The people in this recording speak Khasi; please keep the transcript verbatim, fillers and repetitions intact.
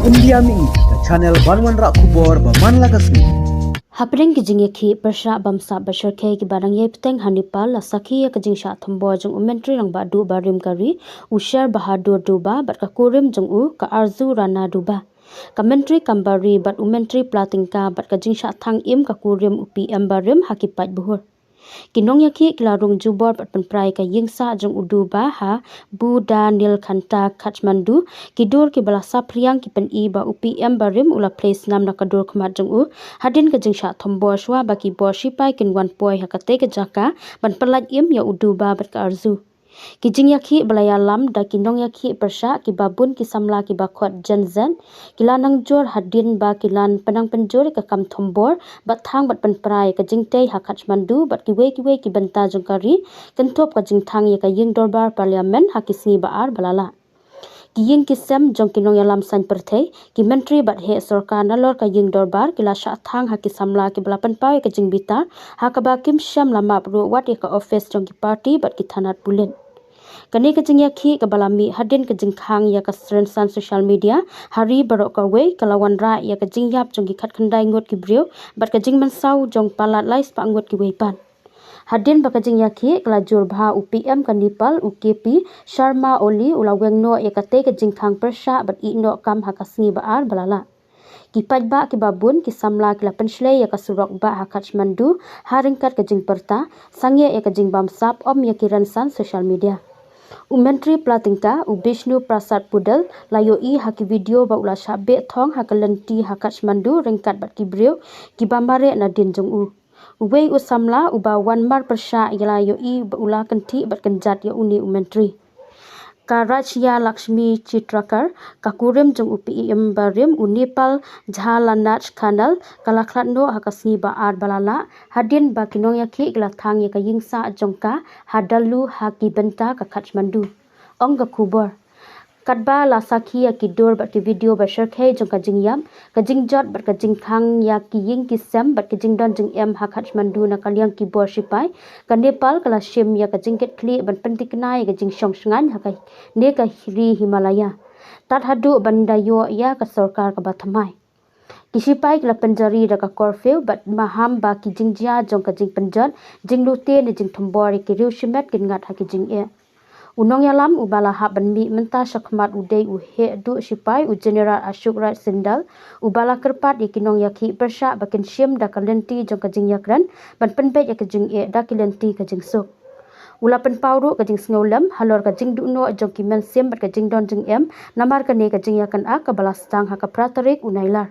India Mihi, ka channel ban wanrah khubor ba man la ka sngi. Hapdeng ki jingïakhih pyrshah bamsap ba shyrkhei kiba dang ïai bteng ha Nepal, la sakhi ïa ka jingshah thombor jong u Myntri Rangbah Duh barim ka ri, u Sher Bahadur Dubba, bad ka kurim jong u, ka Arzu Rana Dubba. Ka Myntri Kam Bar Ri bad u Myntri Pla Tyngka bad ka jingshah thang im ka kurim u P M barim ha ki paidbah. Ki nongïakhih ki la rung jubor bad pynpra ïa ka ïingsah jong u Dubba ha Buddha Nilkantha, Kathmandu. Ki dur kiba la saphriang ki pyni ba u P M barim u la plie snam na ka dur khmat jong u hadien ka jingshah thombor shuwa ba ki bor shipai kin wan poi ha katei ka jaka ban pyllait im ïa u Dubba bad ka Arzu. Ki jingïakhih ba la ïalam da ki nongïakhih pyrshah kiba bun ki samla kiba khot Gen Z, ki la nang jur hadien ba ki la pynang pynjur ïa ka kam thombor bad thang bad pynpra ïa ka jingtei ha Kathmandu bad kiwei kiwei ki bynta jong ka ri, kynthup ka jingthang ïa ka ïing dorbar Parliament ha ki sngi ba ar ba la leit. Ki ïing ki sem jong ki nongïalam saiñ pyrthei, ki myntri bad heh sorkar nalor ka ïing dorbar ki la shah thang ha ki samla kiba la pynpaw ïa ka jingbitar, ha kaba kim shym la map ruh wat ïa ka ophis jong ki party bad ki thanat pulit. Kane ka jingïakhih kaba la mih hadien ka jingkhang ïa ka rynsan social media ha ri baroh kawei, ka la wanrah ïa ka jingïap jong ki khatkhyndai ngut ki briew bad ka jingmynsaw jong palat lai spah ngut kiwei pat. Hadien ba ka jingïakhih ka la jur bha, u P M ka Nepal, u K P Sharma Oli, u la weng noh ïa katei ka jingkhang pyrshah bad ïeh noh kam ha ka sngi ba ar ba la leit. Ki paidbah kiba bun ki samla ki la pynshlei ïa ka surok bah ha Kathmandu ha ryngkat ka jingpyrta, sangeh ïa ka jingbamsap, ym ïa ki rynsan social media. U Myntri Pla Tyngka, u Bishnu Prasad Poddar, la ïohi ha ki video ba u la shah beh thong ha ka lynti ha Kathmandu ryngkat bad ki briew kiba mareh nadien jong u. Uwei u samla uba wan marpyrshah ïa la ïohi ba u la kynthih bad kynjat ïa une u myntri. Ka Rajya Lakshmi Chitraker, ka kurim jong u P M barim u Nepal Jhalanath Khanal, ka la khlad noh ha ka sngi ba ar ba la leit, hadien ba ki nongïakhih ki la thang ïa ka ïingsah jong ka ha Dallu ha ki bynta ka Kathmandu. Ong ka khubor. Katba la sakhi ïa ki dur bad ki video ba shyrkhei jong ka jingïap, ka jingjot bad ka jingkhang ïa ki ïing ki sem bad ki jingdon jingem ha Kathmandu na ka liang ki bor shipai, ka Nepal ka la shim ïa ka jingkitkhlieh ban pyntikna ïa ka jingshong shngaiñ ha kane ka ri Himalaya. Tad haduh ban da ïoh ïa ka sorkar kaba thymmai. Ki shipai ki la pynjari da ka curfew bad maham ba ki jingjia jong ka jingpynjot, jinglute ne jingthombor ïa ki riew shimet kin ngat ha ki jingeh. U nongïalam uba la hap ban mih mynta shakhmat u dei u heh duh shipai, u General Ashok Raj Jindal, uba la kyrpad ïa ki nongïakhih pyrshah ba kin shim da ka lynti jong ka jingïakren ban pynbeit ïa ka jingeh da ki lynti ka jingsuk. U la pynpaw ruh ka jingsngewlem halor ka jingduh noh jong ki mynsiem bad ka jingdon jingem namar kane ka jingïakynad kaba la sdang ha ka phra tarik u Nailar.